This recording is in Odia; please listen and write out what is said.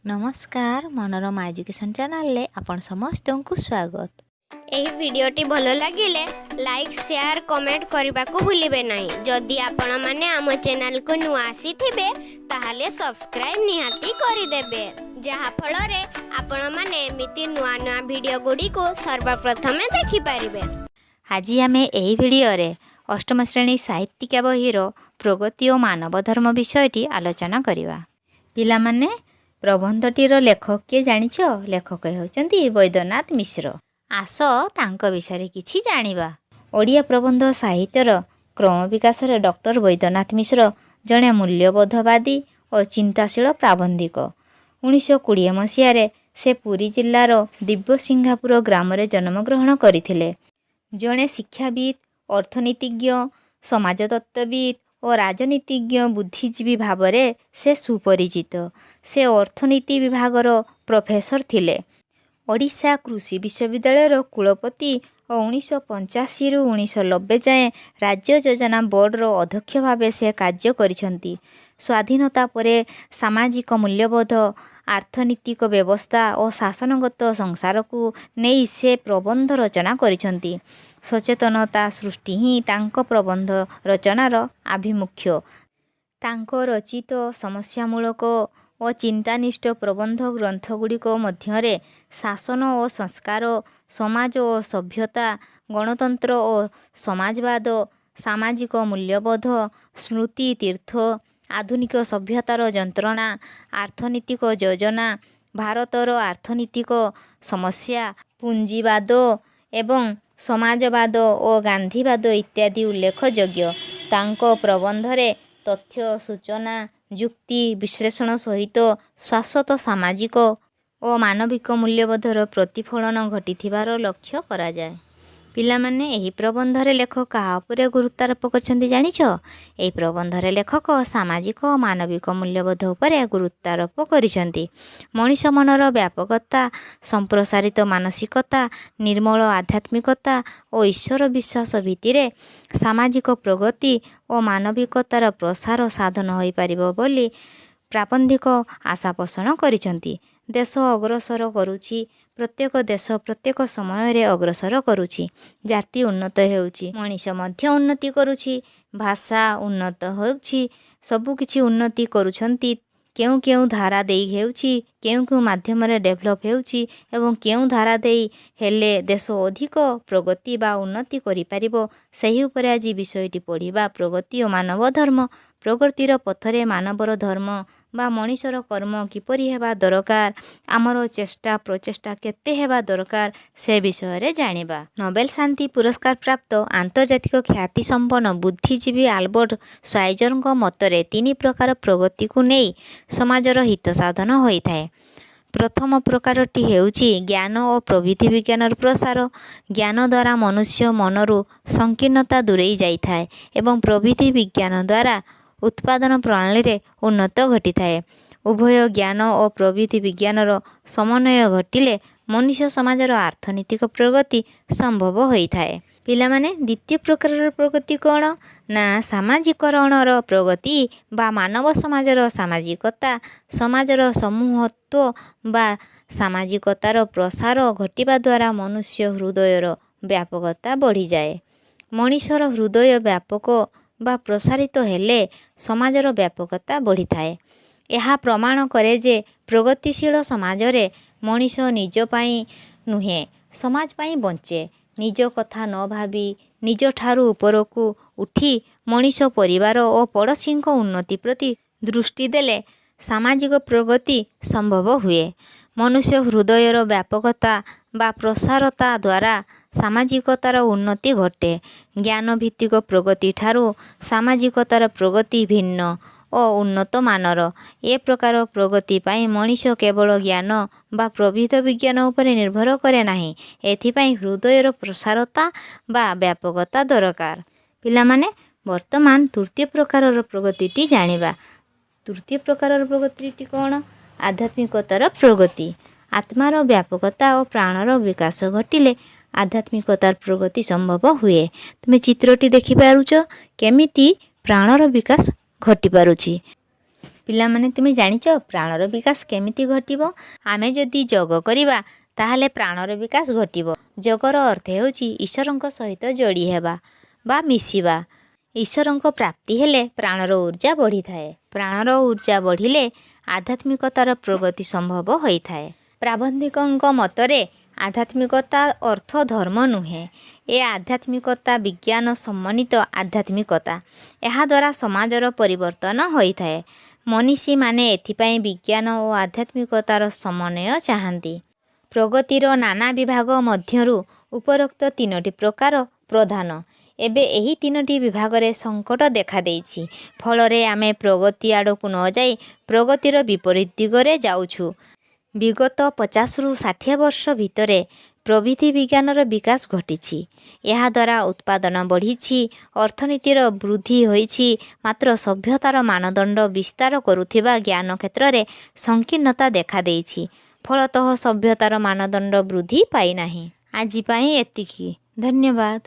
ନମସ୍କାର, ମନୋରମା ଏଜୁକେସନ୍ ଚ୍ୟାନେଲରେ ଆପଣ ସମସ୍ତଙ୍କୁ ସ୍ୱାଗତ। ଏହି ଭିଡ଼ିଓଟି ଭଲ ଲାଗିଲେ ଲାଇକ୍, ସେୟାର, କମେଣ୍ଟ କରିବାକୁ ଭୁଲିବେ ନାହିଁ। ଯଦି ଆପଣମାନେ ଆମ ଚ୍ୟାନେଲକୁ ନୂଆ ଆସିଥିବେ, ତାହେଲେ ସବସ୍କ୍ରାଇବ୍ ନିହାତି କରିଦେବେ, ଯାହାଫଳରେ ଆପଣମାନେ ଏମିତି ନୂଆ ନୂଆ ଭିଡ଼ିଓ ଗୁଡ଼ିକୁ ସର୍ବପ୍ରଥମେ ଦେଖିପାରିବେ। ଆଜି ଆମେ ଏହି ଭିଡ଼ିଓରେ ଅଷ୍ଟମ ଶ୍ରେଣୀ ସାହିତ୍ୟିକା ବହିର ପ୍ରଗତି ଓ ମାନବ ଧର୍ମ ବିଷୟଟି ଆଲୋଚନା କରିବା। ପିଲାମାନେ, ପ୍ରବନ୍ଧଟିର ଲେଖକ କିଏ ଜାଣିଛ? ଲେଖକ ହେଉଛନ୍ତି ବୈଦ୍ୟନାଥ ମିଶ୍ର। ଆସ, ତାଙ୍କ ବିଷୟରେ କିଛି ଜାଣିବା। ଓଡ଼ିଆ ପ୍ରବନ୍ଧ ସାହିତ୍ୟର କ୍ରମ ବିକାଶରେ ଡକ୍ଟର ବୈଦ୍ୟନାଥ ମିଶ୍ର ଜଣେ ମୂଲ୍ୟବୋଧବାଦୀ ଓ ଚିନ୍ତାଶୀଳ ପ୍ରାବନ୍ଧିକ। 1920 ମସିହାରେ ସେ ପୁରୀ ଜିଲ୍ଲାର ଦିବ୍ୟସିଂହାପୁର ଗ୍ରାମରେ ଜନ୍ମଗ୍ରହଣ କରିଥିଲେ। ଜଣେ ଶିକ୍ଷାବିତ୍, ଅର୍ଥନୀତିଜ୍ଞ, ସମାଜତତ୍ତ୍ୱବିତ୍ ଓ ରାଜନୀତିଜ୍ଞ ବୁଦ୍ଧିଜୀବୀ ଭାବରେ ସେ ସୁପରିଚିତ। ସେ ଅର୍ଥନୀତି ବିଭାଗର ପ୍ରଫେସର ଥିଲେ। ଓଡ଼ିଶା କୃଷି ବିଶ୍ୱବିଦ୍ୟାଳୟର କୁଳପତି ଓ 1985ରୁ 1990 ଯାଏଁ ରାଜ୍ୟ ଯୋଜନା ବୋର୍ଡ଼ର ଅଧ୍ୟକ୍ଷ ଭାବେ ସେ କାର୍ଯ୍ୟ କରିଛନ୍ତି। ସ୍ୱାଧୀନତା ପରେ ସାମାଜିକ ମୂଲ୍ୟବୋଧ, ଆର୍ଥନୀତିକ ବ୍ୟବସ୍ଥା ଓ ଶାସନଗତ ସଂସାରକୁ ନେଇ ସେ ପ୍ରବନ୍ଧ ରଚନା କରିଛନ୍ତି। ସଚେତନତା ସୃଷ୍ଟି ହିଁ ତାଙ୍କ ପ୍ରବନ୍ଧ ରଚନାର ଆଭିମୁଖ୍ୟ। ତାଙ୍କ ରଚିତ ସମସ୍ୟାମୂଳକ ଓ ଚିନ୍ତାନିଷ୍ଠ ପ୍ରବନ୍ଧ ଗ୍ରନ୍ଥଗୁଡ଼ିକ ମଧ୍ୟରେ ଶାସନ ଓ ସଂସ୍କାର, ସମାଜ ଓ ସଭ୍ୟତା, ଗଣତନ୍ତ୍ର ଓ ସମାଜବାଦ, ସାମାଜିକ ମୂଲ୍ୟବୋଧ, ସ୍ମୃତି ତୀର୍ଥ, ଆଧୁନିକ ସଭ୍ୟତାର ଯନ୍ତ୍ରଣା, ଆର୍ଥନୀତିକ ଯୋଜନା, ଭାରତର ଆର୍ଥନୀତିକ ସମସ୍ୟା, ପୁଞ୍ଜିବାଦ ଏବଂ ସମାଜବାଦ ଓ ଗାନ୍ଧୀବାଦ ଇତ୍ୟାଦି ଉଲ୍ଲେଖଯୋଗ୍ୟ। ତାଙ୍କ ପ୍ରବନ୍ଧରେ ତଥ୍ୟ, ସୂଚନା, ଯୁକ୍ତି ବିଶ୍ଳେଷଣ ସହିତ ଶାଶ୍ୱତ ସାମାଜିକ ଓ ମାନବିକ ମୂଲ୍ୟବୋଧର ପ୍ରତିଫଳନ ଘଟିଥିବାର ଲକ୍ଷ୍ୟ କରାଯାଏ। ପିଲାମାନେ, ଏହି ପ୍ରବନ୍ଧରେ ଲେଖକ କାହା ଉପରେ ଗୁରୁତ୍ୱାରୋପ କରିଛନ୍ତି ଜାଣିଛ? ଏହି ପ୍ରବନ୍ଧରେ ଲେଖକ ସାମାଜିକ ଓ ମାନବିକ ମୂଲ୍ୟବୋଧ ଉପରେ ଗୁରୁତ୍ୱାରୋପ କରିଛନ୍ତି। ମଣିଷ ମନର ବ୍ୟାପକତା, ସମ୍ପ୍ରସାରିତ ମାନସିକତା, ନିର୍ମଳ ଆଧ୍ୟାତ୍ମିକତା ଓ ଈଶ୍ୱର ବିଶ୍ୱାସ ଭିତ୍ତିରେ ସାମାଜିକ ପ୍ରଗତି ଓ ମାନବିକତାର ପ୍ରସାର ସାଧନ ହୋଇପାରିବ ବୋଲି ପ୍ରାବନ୍ଧିକ ଆଶା ପୋଷଣ କରିଛନ୍ତି। ଦେଶ ଅଗ୍ରସର କରୁଛି। ପ୍ରତ୍ୟେକ ଦେଶ ପ୍ରତ୍ୟେକ ସମୟରେ ଅଗ୍ରସର କରୁଛି। ଜାତି ଉନ୍ନତ ହେଉଛି, ମଣିଷ ମଧ୍ୟ ଉନ୍ନତି କରୁଛି, ଭାଷା ଉନ୍ନତ ହେଉଛି, ସବୁକିଛି ଉନ୍ନତି କରୁଛନ୍ତି। କେଉଁ କେଉଁ ଧାରା ଦେଇ ହେଉଛି, କେଉଁ କେଉଁ ମାଧ୍ୟମରେ ଡେଭଲପ୍ ହେଉଛି ଏବଂ କେଉଁ ଧାରା ଦେଇ ହେଲେ ଦେଶ ଅଧିକ ପ୍ରଗତି ବା ଉନ୍ନତି କରିପାରିବ, ସେହି ଉପରେ ଆଜି ବିଷୟଟି ପଢ଼ିବା। ପ୍ରଗତି ଓ ମାନବ ଧର୍ମ। ପ୍ରଗତିର ପଥରେ ମାନବର ଧର୍ମ ବା ମଣିଷର କର୍ମ କିପରି ହେବା ଦରକାର, ଆମର ଚେଷ୍ଟା ପ୍ରଚେଷ୍ଟା କେତେ ହେବା ଦରକାର, ସେ ବିଷୟରେ ଜାଣିବା। ନୋବେଲ ଶାନ୍ତି ପୁରସ୍କାର ପ୍ରାପ୍ତ ଆନ୍ତର୍ଜାତିକ ଖ୍ୟାତିସମ୍ପନ୍ନ ବୁଦ୍ଧିଜୀବୀ ଆଲବର୍ଟ ଶ୍ୱାଇଜରଙ୍କ ମତରେ ତିନି ପ୍ରକାର ପ୍ରଗତିକୁ ନେଇ ସମାଜର ହିତ ସାଧନ ହୋଇଥାଏ। ପ୍ରଥମ ପ୍ରକାରଟି ହେଉଛି ଜ୍ଞାନ ଓ ପ୍ରବିଧି ବିଜ୍ଞାନର ପ୍ରସାର। ଜ୍ଞାନ ଦ୍ୱାରା ମନୁଷ୍ୟ ମନରୁ ସଂକୀର୍ଣ୍ଣତା ଦୂରେଇ ଯାଇଥାଏ ଏବଂ ପ୍ରବିଧି ବିଜ୍ଞାନ ଦ୍ୱାରା ଉତ୍ପାଦନ ପ୍ରଣାଳୀରେ ଉନ୍ନତ ଘଟିଥାଏ। ଉଭୟ ଜ୍ଞାନ ଓ ପ୍ରବିଧି ବିଜ୍ଞାନର ସମନ୍ୱୟ ଘଟିଲେ ମନୁଷ୍ୟ ସମାଜର ଅର୍ଥନୀତିକ ପ୍ରଗତି ସମ୍ଭବ ହୋଇଥାଏ। ପିଲାମାନେ, ଦ୍ୱିତୀୟ ପ୍ରକାରର ପ୍ରଗତି କ'ଣ ନା ସାମାଜିକରଣର ପ୍ରଗତି ବା ମାନବ ସମାଜର ସାମାଜିକତା। ସମାଜର ସମୂହତ୍ୱ ବା ସାମାଜିକତାର ପ୍ରସାର ଘଟିବା ଦ୍ୱାରା ମନୁଷ୍ୟ ହୃଦୟର ବ୍ୟାପକତା ବଢ଼ିଯାଏ। ମଣିଷର ହୃଦୟ ବ୍ୟାପକ ବା ପ୍ରସାରିତ ହେଲେ ସମାଜର ବ୍ୟାପକତା ବଢ଼ିଥାଏ। ଏହା ପ୍ରମାଣ କରେ ଯେ ପ୍ରଗତିଶୀଳ ସମାଜରେ ମଣିଷ ନିଜ ପାଇଁ ନୁହେଁ, ସମାଜ ପାଇଁ ବଞ୍ଚେ। ନିଜ କଥା ନ ଭାବି ନିଜଠାରୁ ଉପରକୁ ଉଠି ମଣିଷ ପରିବାର ଓ ପଡ଼ୋଶୀଙ୍କ ଉନ୍ନତି ପ୍ରତି ଦୃଷ୍ଟି ଦେଲେ ସାମାଜିକ ପ୍ରଗତି ସମ୍ଭବ ହୁଏ। ମନୁଷ୍ୟ ହୃଦୟର ବ୍ୟାପକତା ବା ପ୍ରସାରତା ଦ୍ୱାରା ସାମାଜିକତାର ଉନ୍ନତି ଘଟେ। ଜ୍ଞାନଭିତ୍ତିକ ପ୍ରଗତିଠାରୁ ସାମାଜିକତାର ପ୍ରଗତି ଭିନ୍ନ ଓ ଉନ୍ନତମାନର। ଏ ପ୍ରକାର ପ୍ରଗତି ପାଇଁ ମଣିଷ କେବଳ ଜ୍ଞାନ ବା ପ୍ରବିଧ ବିଜ୍ଞାନ ଉପରେ ନିର୍ଭର କରେ ନାହିଁ, ଏଥିପାଇଁ ହୃଦୟର ପ୍ରସାରତା ବା ବ୍ୟାପକତା ଦରକାର। ପିଲାମାନେ, ବର୍ତ୍ତମାନ ତୃତୀୟ ପ୍ରକାରର ପ୍ରଗତିଟି ଜାଣିବା। ତୃତୀୟ ପ୍ରକାରର ପ୍ରଗତିଟି କ'ଣ? ଆଧ୍ୟାତ୍ମିକତାର ପ୍ରଗତି। ଆତ୍ମାର ବ୍ୟାପକତା ଓ ପ୍ରାଣର ବିକାଶ ଘଟିଲେ ଆଧ୍ୟାତ୍ମିକତାର ପ୍ରଗତି ସମ୍ଭବ ହୁଏ। ତୁମେ ଚିତ୍ରଟି ଦେଖିପାରୁଛ, କେମିତି ପ୍ରାଣର ବିକାଶ ଘଟିପାରୁଛି। ପିଲାମାନେ, ତୁମେ ଜାଣିଛ ପ୍ରାଣର ବିକାଶ କେମିତି ଘଟିବ? ଆମେ ଯଦି ଯୋଗ କରିବା, ତାହେଲେ ପ୍ରାଣର ବିକାଶ ଘଟିବ। ଯୋଗର ଅର୍ଥ ହେଉଛି ଈଶ୍ୱରଙ୍କ ସହିତ ଯୋଡ଼ି ହେବା ବା ମିଶିବା। ଈଶ୍ୱରଙ୍କ ପ୍ରାପ୍ତି ହେଲେ ପ୍ରାଣର ଉର୍ଜା ବଢ଼ିଥାଏ। ପ୍ରାଣର ଉର୍ଜା ବଢ଼ିଲେ ଆଧ୍ୟାତ୍ମିକତାର ପ୍ରଗତି ସମ୍ଭବ ହୋଇଥାଏ। ପ୍ରାବନ୍ଧିକଙ୍କ ମତରେ ଆଧ୍ୟାତ୍ମିକତା ଅର୍ଥ ଧର୍ମ ନୁହେଁ। ଏ ଆଧ୍ୟାତ୍ମିକତା ବିଜ୍ଞାନ ସମନ୍ୱିତ ଆଧ୍ୟାତ୍ମିକତା। ଏହାଦ୍ୱାରା ସମାଜର ପରିବର୍ତ୍ତନ ହୋଇଥାଏ। ମନୀଷୀମାନେ ଏଥିପାଇଁ ବିଜ୍ଞାନ ଓ ଆଧ୍ୟାତ୍ମିକତାର ସମନ୍ୱୟ ଚାହାନ୍ତି। ପ୍ରଗତିର ନାନା ବିଭାଗ ମଧ୍ୟରୁ ଉପରୋକ୍ତ ତିନୋଟି ପ୍ରକାର ପ୍ରଧାନ। ଏବେ ଏହି ତିନୋଟି ବିଭାଗରେ ସଙ୍କଟ ଦେଖାଦେଇଛି। ଫଳରେ ଆମେ ପ୍ରଗତି ଆଡ଼କୁ ନଯାଇ ପ୍ରଗତିର ବିପରୀତ ଦିଗରେ ଯାଉଛୁ। ବିଗତ 50ରୁ 60 ବର୍ଷ ଭିତରେ ପ୍ରବିଧି ବିଜ୍ଞାନର ବିକାଶ ଘଟିଛି। ଏହାଦ୍ୱାରା ଉତ୍ପାଦନ ବଢ଼ିଛି, ଅର୍ଥନୀତିର ବୃଦ୍ଧି ହୋଇଛି, ମାତ୍ର ସଭ୍ୟତାର ମାନଦଣ୍ଡ ବିସ୍ତାର କରୁଥିବା ଜ୍ଞାନ କ୍ଷେତ୍ରରେ ସଂକୀର୍ଣ୍ଣତା ଦେଖାଦେଇଛି। ଫଳତଃ ସଭ୍ୟତାର ମାନଦଣ୍ଡ ବୃଦ୍ଧି ପାଇନାହିଁ। ଆଜି ପାଇଁ ଏତିକି। ଧନ୍ୟବାଦ।